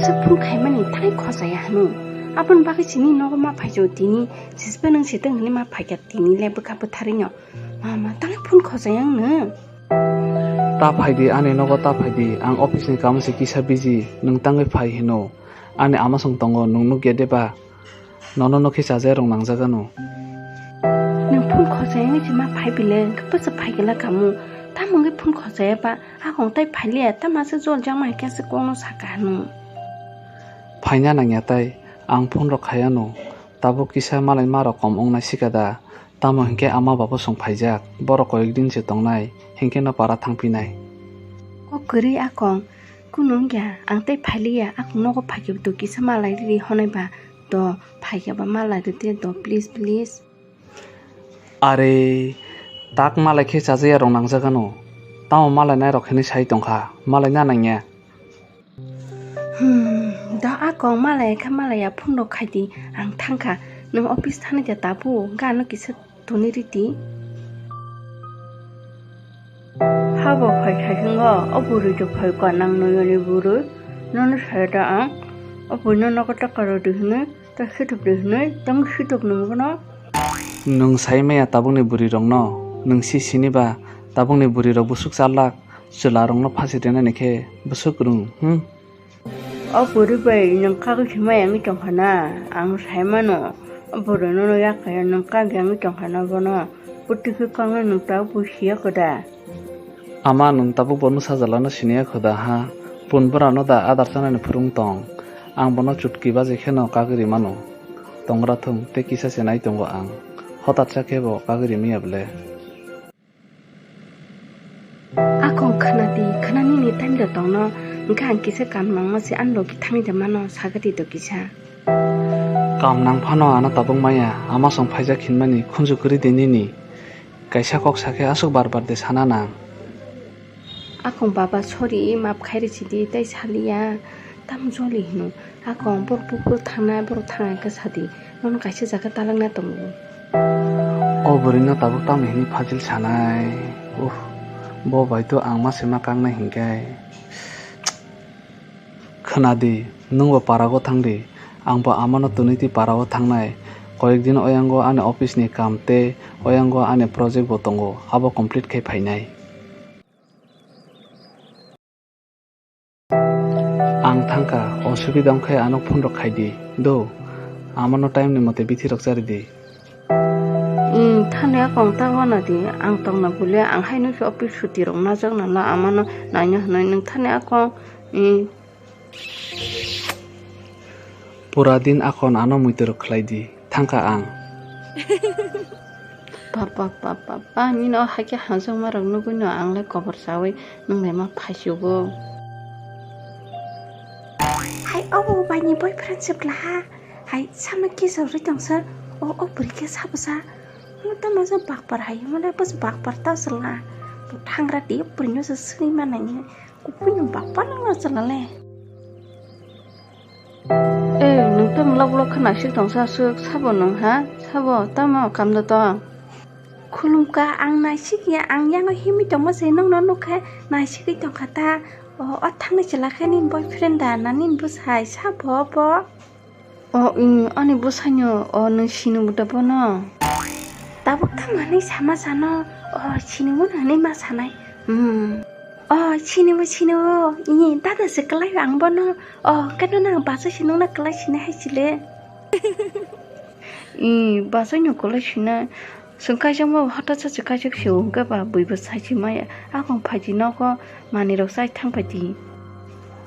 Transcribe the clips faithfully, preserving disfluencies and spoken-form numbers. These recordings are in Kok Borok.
Chwk phone khaimani thani khojaya hwno. Aboni bagwi chini nogo ma phaijo tini, sisba nwng sitwng hwnwi ma phaikha tini le bwkha bwtharino. Mama, tani phone khojaya wngno. Ta phaidi, ani nogo ta phaidi, ang office ni kamo se kisa busy, nwng tangwi phai hino. Ani ama song tongo, nwng nukya de ba? Nono nokhe chajai rong nangjagano. Nwng phone khojaya wngwi se ma phai bile, hwnkhe bwsa phai gela kamo. Tamo wngwi phone khojaya ba? Akong tai phailia, tamo se jol jang ma hai khe se kokno saka hwno. Phaina nangya tai, ang phone rok khayano. Tabuk kisa malai ma rok kom wngnai sika da. Tamo hinkhe ama babo song phaijak, borok koyek din se tongnai, hinkhe no para thangphinai. Kok kwrwi akong, kunu wngya, ang tei phailiya, akong nogo phaikhe to kisa malai riri honai ba, to phaikhe ba malai rite to, please, please. Are, tak malai khe chajaya rok nangjagano, tamo malai nai rok hinwi sai tongkha, malai na nangya. Hmm, da akong malai kha malai ya phone rok khai di, ang thang kha. Nwng office thani da tabuk, ga no kisa toni ridi. Habo phai khai hwngo, o bwrwi rok phai ka nang noyani bwrwi, nono saya da ang, o bwrwi no nogo ta karo di hwnwi, ta khitok di hwnwi, tamo khitok nung bono. Nwng sai maya tabukni bwrwi rok no, nwng si sini ba, tabukni bwrwi rok bwswk chalak, chwla rok no phasi rwnani khe bwswk rwng, hmm? O bwrwi bai nwng kagwi se maya wngwi tongkha na? Ang sai mano, o bwrwi nono yak kaya nwng kagwi wngwi tongkha na bono. Bwtwi khe kangwi nwng tabuk bo siya kho da? Ama nwng tabuk bono sajalano siniya kho da ha? Pun bwrano da adar chanani phwrwng tong? Ang bono chutki baji kheno kagwi rimano. Tongra thung tei kisa se nai tongo ang. Hotatsa khe bo kagwi rimiya ble. Akong khna di, khna nini time da tongno, hwnkhe ang kisa kam nangma se ani logi thangwi da mano, sagadi do kisa. Kam nang phano ano tabuk maya, ama song phaijak hinmani, khunju kwrwi di nini. Kaisa kok sakhe aswk bar bar de sana nang. Akong baba, sorry, maap khairi sidi, tei saliya, tamo joli hino. Akong borok buphuru thangnai, borok thangna khe sadi, nono kaisa jaga talangna tongo. O bwrwino tabuk tamo hini phajil sanai? Uff, bo bai to ang ma se ma kangnai hinkhe. Khna di, nwng bo para o thang di, ang bo amano twnwi twi para o thangnai. Koyek din oyango ani office ni kam tei oyango ani project bo tongo, abo complete khe phainai. Ang thangkha, osubida wngkhe ano phone rok khai di. Do, amano time ni mote bithi rok chari di. Hmm, thani akong ta wana di, ang tongna bulia, ang haino khe office suti rok najak nala amano naina hwnwi nwng thani akong, hmm. Pura din akon ano muitu rok khlai di. Thangkha ang. Papa, papa, pa, nini o haikhe hamjakma rok nugwi no ang le kobor chawi nwng bai ma phaichugo. Hai, obo bai ni boyfriend se bwla ha. Hai, sama kisa rwi tongsa. O, o bwrwi khe sabo sa. Mo tamo se bakpar hai, mo le bas bakpar ta sala. Bo thangra di bwrwi no se swi ma nai. Kubui no bakpar no sala le. Eh, nwng tamo lok lok khe naisik tongsa aswk, sabo nwng ha? Sabo, tamo kam da tong? Khulumkha, ang naisik ya, ang yango himwi tongma se nwngno nukha, naisigwi tongkha ta. O, o thangni chwla khe nini boyfriend da, na nini bwsai, sabo bo? O, i, ani bwsaino, o, nwng sinibo da bono? Tabuk tamo hinwi sama sano, o, sinibo hinwi ma sanai. Hmm. O, sinibo, sinibo, i, dada se kwlaio ang bono. O, keno nang bachai se nungna kwlai sinai hai chile. I, bachai no kwlai sinai. Chwng kaijak ma hota cha chwng kaijak se o hwnkhe ba bui bo sai se maya. Akong phaidi nogo manwi rok chai thang phaidi.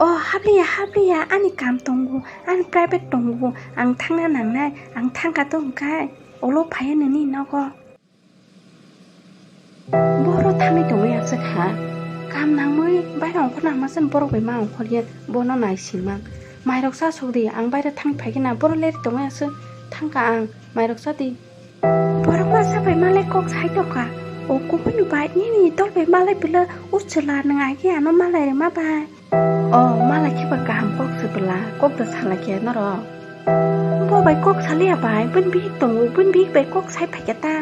O, habliya, habliya, ani kam tongo, ani private tongo, ang thangna nangnai, ang thangkha to hwnkhe. Ulo phaiya nini nogo. Boro thangwi tongwi aswk ha. Kam nangwi baira ongkhorna hama chwng borok bai ma ongkhorya bono naisingma. Mairok cha sokdi, ang baira thangwi phaikhe na boro leri tongwi aswk thangkha ang. Mairok chadi. Borok masa bai malai kok sai tongkha. O kubui bai nini dol bai malai bwla o chwla nwng agi ano malai rwma bai. O, malai khe ba kaham kok se bwla, kok da salai khe norok. Bo bai kok saliya bai, bini bihik tongo, bini bihik bai kok sai phaikha ta.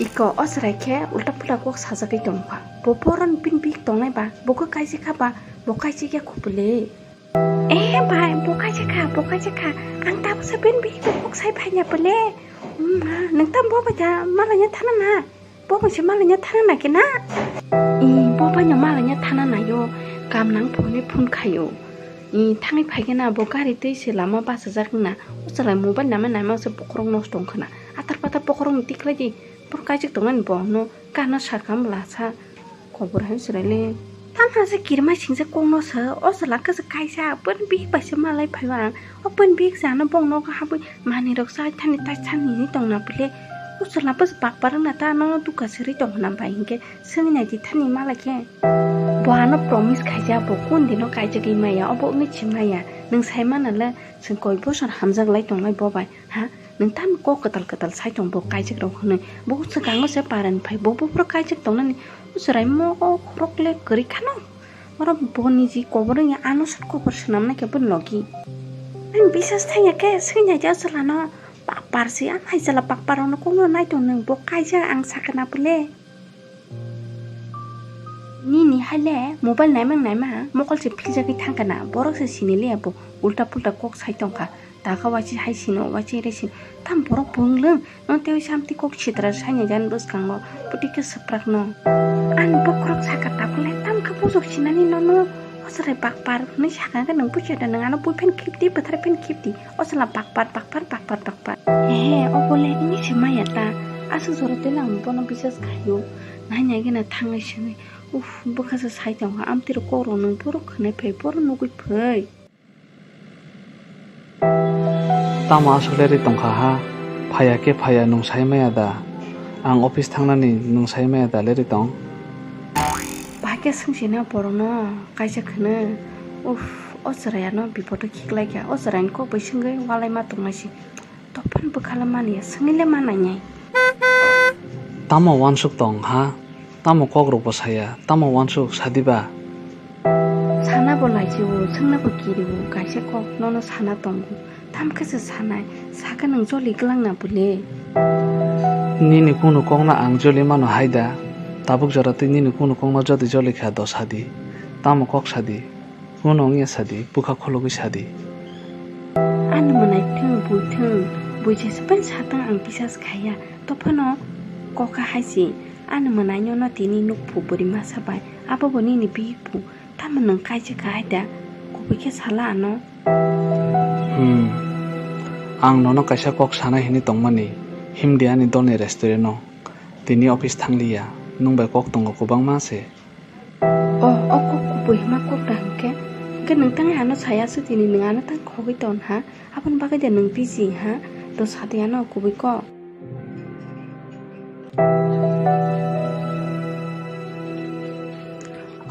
Iko o chwrai khe ulta pulta kok sajagwi tongkha. Bo bohrok bini bihik tongnai ba, bo khe kaisa kha ba, bo kaisa khe khupuli. Eh bai, bo kaisa kha, bo kaisa kha. Ang tabuksa bini bihikno kok sai phaiya bole. Wngma, nwng tamo bo bai da malaina thana na? Bo bai se malaina thana na khe na? I, bo bai no malaina thana naio. Kam nang phone phone khaio. I, thangwi phai khe na bo gari twi se lama bachajak na. O chwrai mobile naima naima se bokhorok nosto wngkha na. Atar patar bokhorok ni tikhlai di. Boro kaijak tongnani bo no. Kano sakam lasa kobor hai chwraile. Tamha se kirima singsa kokno sa, o chwla kasa kaisa, bini bihik bai se malai phaiba ang. O bini bihik se ano bong nogo habwi manwi rok chai thani tai thani hinwi tongna bwle. O chwla bwsa bakpar wngna ta nono dukha siri tong hwnna bai hinkhe swngwi nai di thani malai khe. Bo ano promise khaijak, bo kun dino kaijagwi maya, obo wngwi se maya. Nwng sai manale chwng koi bosor hamjak lai tonglai bo bai. Ha? Nwng tamo kok kwtal kwtal sai tong bo kaijak rok hwnwi. Bo swkango se parani phai bo buphuru kaijak tongnani. O chwrai mo o khorok le kwrwi khano. Oro bo niji kobor wngya ano sat kobor swnamna khe boni logi. Ang bisas thangya khe swinai ja chwlano bakpar se ang hai chwla bakpar rokno kokno nai tong nwng bo kaijak ang sakha na bwle. Nini haile mobile naimang naima mokol se philjagwi thangkha na, borok se siniliya bo ulta pulta kok sai tongkha, taka wachi hai sino wachi re sino, tam borok bwnglwng no tei samti kok sitra saini jan bwskango puti khe swprak no. Ani bokhorok saka tabukle tam khe bujok sinani nono. O chwrai bakpar hwnwi sakha khe nwng bujiya da, nwng ano bui phan khibdi, bwthar phan khibdi. O chwla bakpar, bakpar, bakpar, bakpar. Ehe, obo le wngwi se maya ta. Aswk jora twi lang bono bisas khaio. Nai nai gana thangnai sengwi. Uff, bwkha se sai tongkha. Amtwi rok kok rok nwng bohrok khwnai phai, bohrok nugwi phai. Tamo aswk lerwi tongkha ha? Phaiya khe phaiya, nwng sai maya da? Ang office thangnani nwng sai maya da lerwi tong? Bahai khe swngsina borokno kaisa khwno. Uff, o chwrai ano bipodo khiklai kha. O chwraini kok bai swngwi walai ma tongnaisi. Tophano bwkhala mani ya, swngwi le ma nainai. Tamo uansuk tong ha? Tamo kok rok bo saya? Tamo uansuk sadi ba? Sana bo laijio, swngna bo kirio, kaisa kok nono sana tongo. Tamo khe se sanai, sakhe nwng joli gwlangna bwle. Nini kunu kokno ang joli mano hai da? Tabuk jora twi nini kunu kokno jodi joli kha do sadi. Tamo kok sadi? Kuno wngya sadi, bwkha khologwi sadi. Ani mwnai thwng, bui thwng, bui jesa pen satwng ang bisas khaiya. Tophano kokha hai si, ani mwnaino no tini nukphu bwrwi masa bai, abo bo nini bihikphu. Tamo nwng kaisa kha hai da? Kubui khe sala ano. Hmm. Ang nono kaisa kok sana hinwi tongmani, himdi ani dolni restaurant-o. Tini office thangliya, nwng bai kok tongo kwbangma se. O, o kok kubui hima kok da hwnkhe? Hwnkhe nwng tangwi ano saya se tini nwng ano tang khogwi ton ha? Aboni bagwi de nwng busy ha? Do sadi ano kubui kok.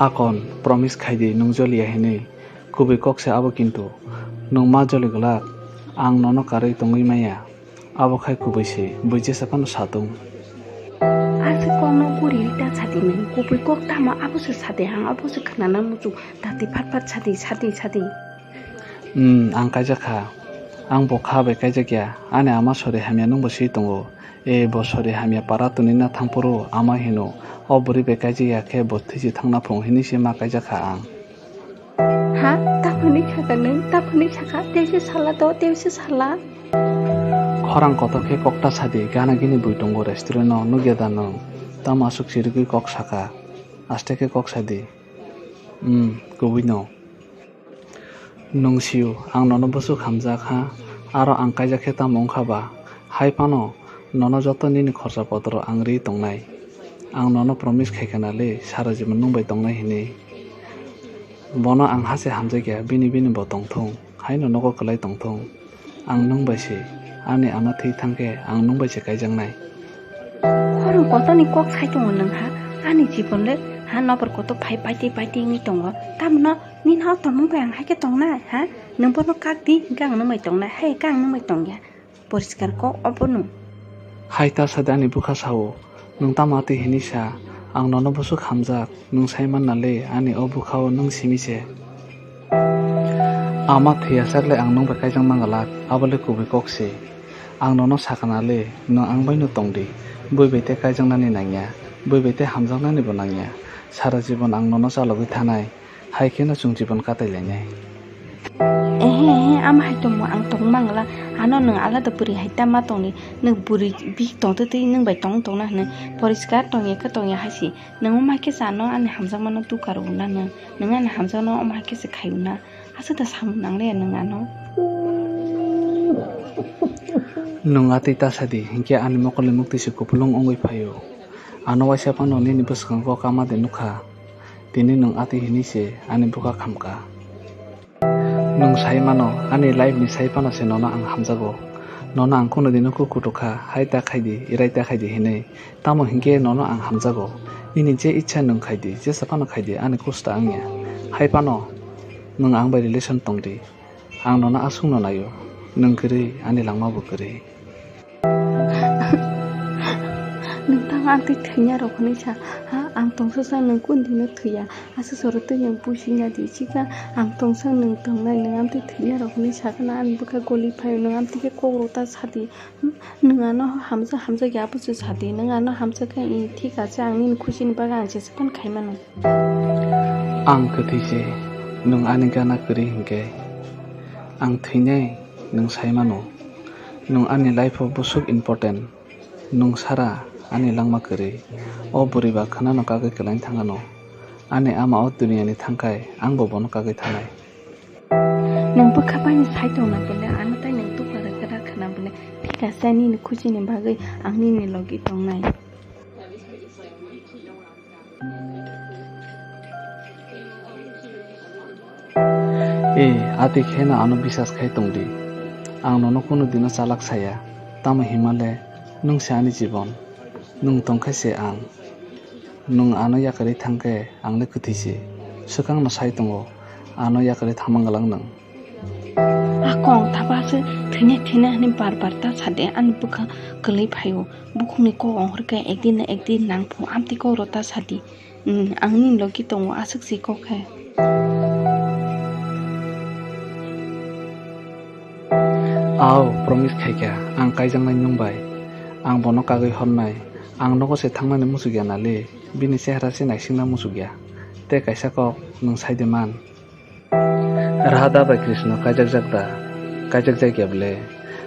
Akon, promise khai di nwng joliya hinwi. Kubui kok se abo kintu. Nwng ma joli glak, ang nono karwi tongwi maya. Abo khai kubui se, bui jesa phano satung. Aswk kokno guri ta sadi nwng, kubui kok tamo abo se sadi, ang abo se khwnana muchung, dati phat phat sadi, sadi, sadi. Hmm, ang kaijak kha. Ang bo kha bai kaijak ya, ani ama sori hamya nwng bo swi tongo. E bo sori hamya para twnwi na thang phuru ama hino, o bwrwi bai kaijak ya khe bo thwi se thangna phung hinwi se ma kaijak kha ang. Ha? Taphani sakha nwng? Taphani sakha? Tei se sala to, tei se sala. Khorang kotor khe kok ta sadi, gana gini bui tongo restaurant-o, nukya da nwng? Tamo aswk chirigwi kok sakha? Aste khe kok sadi. Umm, kubui no. Nwng sio, ang nono bwswk hamjak ha? Aro ang kaijak khe tamo wngkha ba? Hai phano, nono joto nini khorsa potro ang rwi tongnai. Ang nono promise khaikha na le, sara jibon nwng bai tongnai hinwi. Bono ang hase hamjakya, bini bini bo tongthung, haino nogo kwlai tongthung. Ang nwng bai se, ani ama thwi thangkhe ang nwng bai se kaijaknai. Khorang kotorni kok sai tongo nwng ha, ani jibon le ha nobor kotor phai paitwi paitwi wngwi tongo. Tamno nini o tongmung bai ang haikhe tongnai ha? Nwng bono kak di, hwnkhe ang nwng bai tongnai, hai khe ang nwng bai tongya. Poriskar kok obono. Hai ta sadi ani bwkha sao, nwng tamo twi hinwi sa, ang nono bwswk hamjak, nwng sai manna le, ani o bwkha o nwng simi se. Ama thwiyasak le ang nwng bai kaijak mangalak, abo le kubui kok se. Ang nono sakha na le, nwng ang bai no tong di, bui bai tei kaijaknani nangya, bui bai tei hamjaknani bo nangya, sara jibon ang nono chalogwi thanai, hai kheno chwng jibon katai lainai. Ehe, ehe, ama hai tongmo ang tong mangla. Ano nwng alada bwrwi hai ta ma tongni. Nwng bwrwi bihik tongtwtwi nwng bai tong tongna hwnwi. Poriskar tongya khe tongya hai si. Nwng wng ma khe se ano ani hamjakmano tukar wngna nwng. Nwng ani hamjakno wng ma khe se khai wngna. Aswk da samung nangliya nwng ano. Nwng atwi ta sadi, hinkhe ani mokolni muktwi se kupulung wngwi phaio. Ano waisa phano nini bwskango kama de nukha. Tini nwng atwi hinwi se ani bwkha khamkha. Nwng sai mano, ani life ni sai phano se nono ang hamjago. Nono ang kunu dino kuk kutuk kha, hai ta khai di, irai ta khai di hinwi. Tamo hinkhe nono ang hamjago. Nini je ichha nwng khai di, jesa phano khai di, ani kusta wngya. Hai phano nwng ang bai relation tong di. Ang nono aswkno naio. Nwng kwrwi, ani langma bo kwrwi. Nwng tang ang twi thwina rok hwnwi sa, ha? Ang tongsa sa nwng kun dino thwiya. Aswk soro twi nwng puisingya di chikha. Ang tongsa nwng tongnai, nwng amtwi thwina rok hwnwi sakha na ani bwkha goli phaio, nwng amtwi khe kok rok ta sadi. Hmm? Nwng ano hamjak hamjak ya buchu sadi, nwng ano hamjak khe, i, thik ache, ang nini khuchini bagwi ang jesa phano khai mano. Ang kwthwi se, nwng ani gana kwrwi hinkhe, ang thwinai nwng sai mano. Nwng ani life o bwswk important. Nwng sara ani langma kwrwi. O bwrwi ba khwnano kagwi kwlaina thang ano. Ani ama o duniyani thangkhai, ang bo bono kagwi thanai. Nwng bwkha bai ni sai tongna bwle, ano tai nwng tukla rwkhe ra khwna bwle, thik ase, nini khuchini bagwi ang nini logi tongnai. E, ati kheno ano bisas khai tong di. Ang nono kunu dino chalak saya. Tamo himale, nwng se ani jibon. Nwng tong khe se ang. Nwng ano yakarwi thang khe ang le kwthwi se. Swkang no sai tongo, ano yakarwi thangma gwlak nwng. A kong taba se thwinai thwinai hwnwi bar bar ta sade, ani bwkha kwlwi phaio. Bukhukni kok ongkhor khe ekdin na ekdin nang phu, amtwi kok rw ta sadi. Hmm, ang nini logi tongo aswk se kok khe. Ao, promise khai kha, ang kaijaknai nwng bai. Ang bono kagwi hornai. Ang nogo se thangnani muchukya nali, bini chehra se naisingna muchukya. Tei kaisa kok nwng sai de man. Radha bai Krishna kaijakjak da? Kaijakjak ya bwle?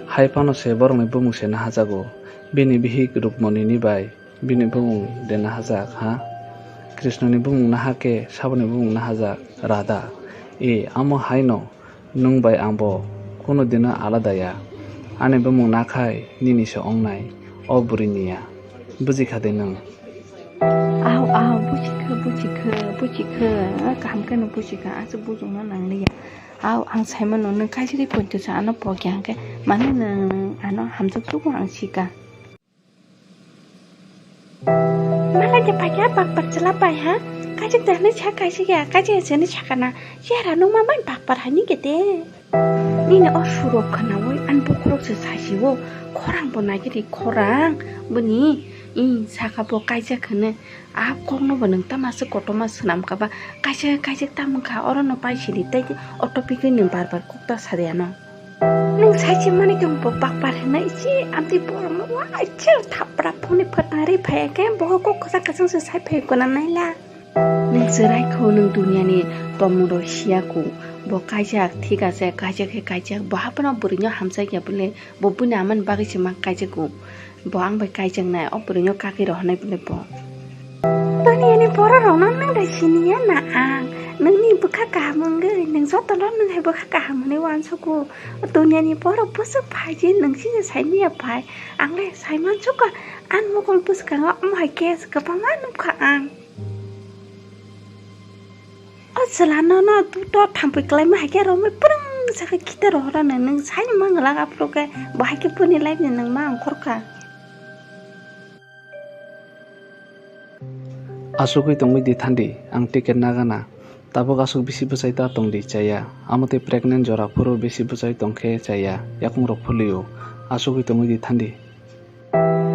Hai phano se borokni bumung se nahajago. Bini bihik Rukmonini bai bini bumung de nahajak, ha? Krishnoni bumung naha khe saboni bumung nahajak, Radha. E, amo haino nwng bai ang bo kunu dino alada ya. Ani bumung nakhai nini se ongnai, o bwrwini ya. Buji kha de nwng? Au, au, buji kha, buji kha, buji kha. Kaham kheno buji kha, aswk bujongno nangliya. Au, ang saimano, nwng kaisa khe poito sa ano pokya hwnkhe, mano nwng ano hamjak sugo ang sika. Malai de paikha bakpar chwla pai ha. Kaijak de hwnwi sa kaijak ya, kaijak ya se hwnwi sakha na. Chehra nukma bai bakpar hai ni kete. Nini o surok khwnaui ani bokhorok se sasio. Khorang bo naigiri khorang. Bini, i, sakha bo kaijak hwnwi. A kokno bo nwng tamo aswk kotorma swnam kha ba. Kaijak, kaijak tamo wngkha, oro no pai sidi tei o topic wi nwng bar bar kok ta sadi ano. Nwng sai se mani tong bo bakpar hwnwi se amtwi borokno uaisa thapra phone phatnari phai khe bo kok kwchang kwchang se sai phai kona naila. Nwng chwrai kho nwng duniani tongmung rok siya kho. Bo kaijak thik ase, kaijak khe kaijak, bo haphano bwrwino hamjak ya bwle, bo buini amani bagwi se ma kaijak kho. Bo ang bai kaijaknai, o bwrwino kagwi rohornai bwle bo. Duniyani borok rokno nwng da siniya na ang? Nwngni bwkha kaham wngwi, nwng jotono nwng hai bwkha kaham hwnwi uansugo. Duniyani borok bwswk phai je nwng sini saimanya phai. Ang le saimansuka, ani mokol bwskango omo hai case kwbangma nukha ang. O chwla nono duto thampui kwlaima hai khe romwi pwrwng sakhe khite rohorano nwng saimanya mangwlak aphuru khe bo hai khe buini life ni nwng ma ongkhorkha. Asugwi tongwi di thandi, ang ticket nagana. Tabuk aswk bisi bwchai ta tongdi chaya. Amo tei pregnant jora phuru bisi bwchai tongkhe chaya. Yakungrok phulio. Asugwi tongwi di thandi.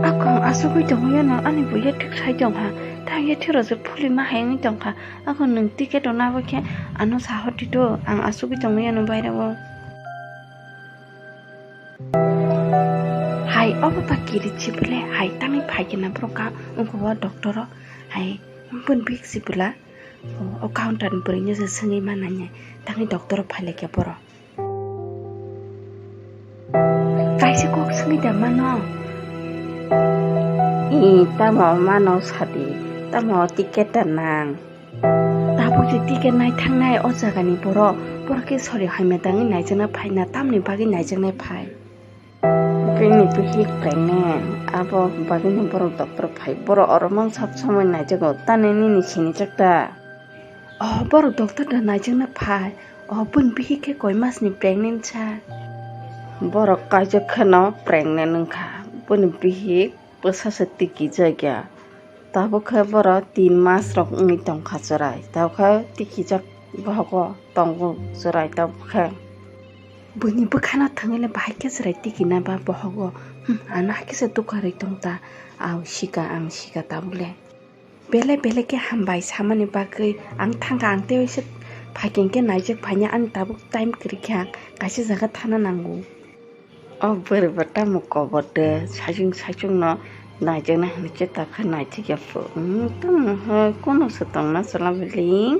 Akong asugwi tongwi ano ani buya thik sai tongha. Tang ya thiro je phuli ma hai wngwi tongkha. Akong nwng ticket rw nabo khe ano sahor tito. Ang asugwi tongwi ano bairao. Hai, obo ba kiri chibwle, hai, tangwi phai khe na borok ka, wngkha o doctor o, hai, bun bik chibwla, o, o counter ni bwrwi no se swngwi ma nanya, tangwi doctor o phai lai khe borok. Thangwi da mano? I, tamo mano sadi, tamo ticket da nang. Tabuk je ticket nai thangnai o jagani borok, borok khe sori hamya tangwi naijakna phaina, tamni bagwi naijaknai phai? Bini bihik pregnant, abo bagwino borok doctor phai. Borok oro mang sab somoi naijago, tani nini sinijak ta? Oh, borok doctor da naijakna phai. Oh, bini bihik khe koi masni pregnant sa? Borok kaijak kheno pregnant wngkha. Bini bihik bwsa se tikijak ya. Tabuk khe borok tin mas rok wngwi tongkha chwrai. Tabuk khe tikijak bohogo tongo chwrai tabuk khe. Buini bwkhano thwngwi le bahai khe chwrai tikina ba bohogo. Hmm, ano hai khe se dukarwi tong ta. Au sika, ang sika tabuk le. Belai belai khe hambai samani bagwi. Ang thangkha, ang tei waisa phaikeng khe naijak phaina, ani tabuk time kwrwi kha, kaisa jaga thana nango. O bwrwi bo tamo kobor de, saichung saichung no naijaknai hinwi khe takha naijak ya pho. Hmm, tamo hai kono se tongna chwla building.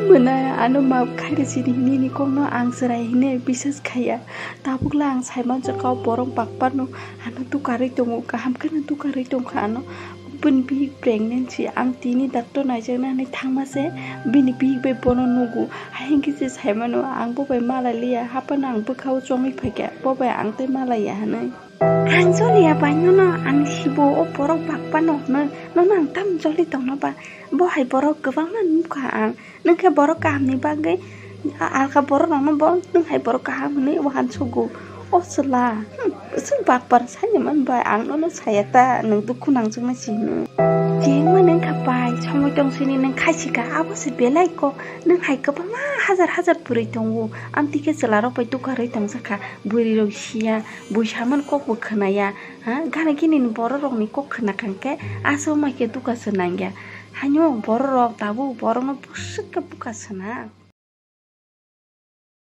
Mwnai ano maaf khairwi sini, nini kokno ang chwrai hwnwi bisas khaiya. Tabukla ang saimanjakha o borok bakpano ano dukarwi tongo, kaham kheno dukarwi tongkha ano. Bini bihik pregnant si, ang tini doctor naijakna hinwi thangma se bini bihik bai bono nugo. Hai hinkhe se saimano ang bo bai malai liya, haphano ang bwkha-o chongwi phaikha, bo bai ang tei malaiya hinwi. Ang joliya bai nono, ang sibo o borok bakpano hwnwi, nono ang tam joli tongno ba? Bo hai borok kwbangma nukha ang. Nwng khe borok kahamni bagwi a-, alka borok rokno bo nwng hai borok kaham hwnwi wahan sugo. O chwla, hmm, chwng bakpar sani man bai, ang nono saya ta, nwng dukhu nangjaknai se hwnwi. Chengma nwng kha pai, somoi tong sini nwng khaisika, abo se belai kok, nwng hai kwbangma hajar hajar bwrwi tongo, amtwi khe chwla rok bai dukarwi tongjakha, bwrwi rok siya, bui samani kok bo khwnaya, ha, gana gini ni borok rokni kok khwna kha hwnkhe, aswk ma khe duka se nangya, haino borok rok tabuk borokno bwswk khe buka swnang.